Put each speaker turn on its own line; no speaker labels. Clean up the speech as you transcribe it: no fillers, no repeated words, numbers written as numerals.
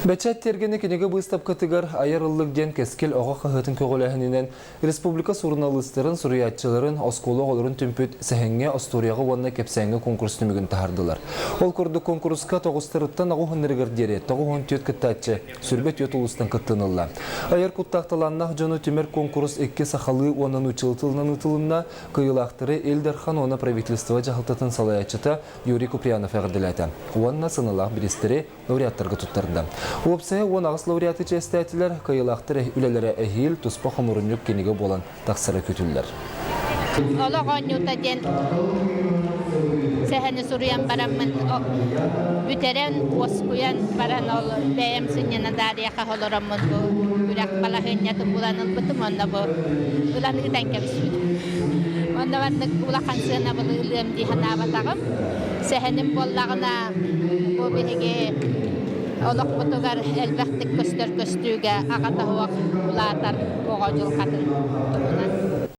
Бэчээт тиэргэнэ кинигэ быыстапкатыгар «Айар ыллык» диэн Кэскил оҕо хаһыатын көҕүлээһининэн республика суруналыыстарын, суруйааччыларын, оскуола оҕолорун түмпүт сэһэҥҥэ, остуоруйаҕа уонна кэпсээҥҥэ конкурс түмүгүн таһаардылар. Ол курдук конкурска тоҕустарыттан оҕуһуннарыгар диэри 94 кыттааччы сүрбэ түөрт улуустан кыттынылла. Айар куттаах талааннаах дьону түмэр конкурс икки сахалыы уонна нууччалыы тылынан ыытылынна. Кыайыылаахтары Ил Дархан уонна правительство дьаһалтатын салайааччыта Юрий Куприянов эҕэрдэлээтэ уонна сыаналаах бириистэри лауреаттарга туттарда. Уопсайа 18 лауреаты чиэстээтилэр, кыайыылаахтар үлэлэрэ эһиил туспа хомурунньук кинигэ буолан тахсара күүтүллэр.
Олох оонньуута диэн сэһэни суруйан бараммын бүтэрэн, уоскуйан баран ол бэйэм сынньана даарыйаха олороммун бу күрэх балаһыанньатын булан ылбытым онно бу ылан ыытан кэбиспитим. Онно маннык улахан сыанабылы ылыам дии санаабатаҕым. Сэһэним буоллаҕына бу биһиги олохпутугар элбэхтик көстөр көстүүгэ аҕата суох улаатар оҕо дьылҕатын туһунан.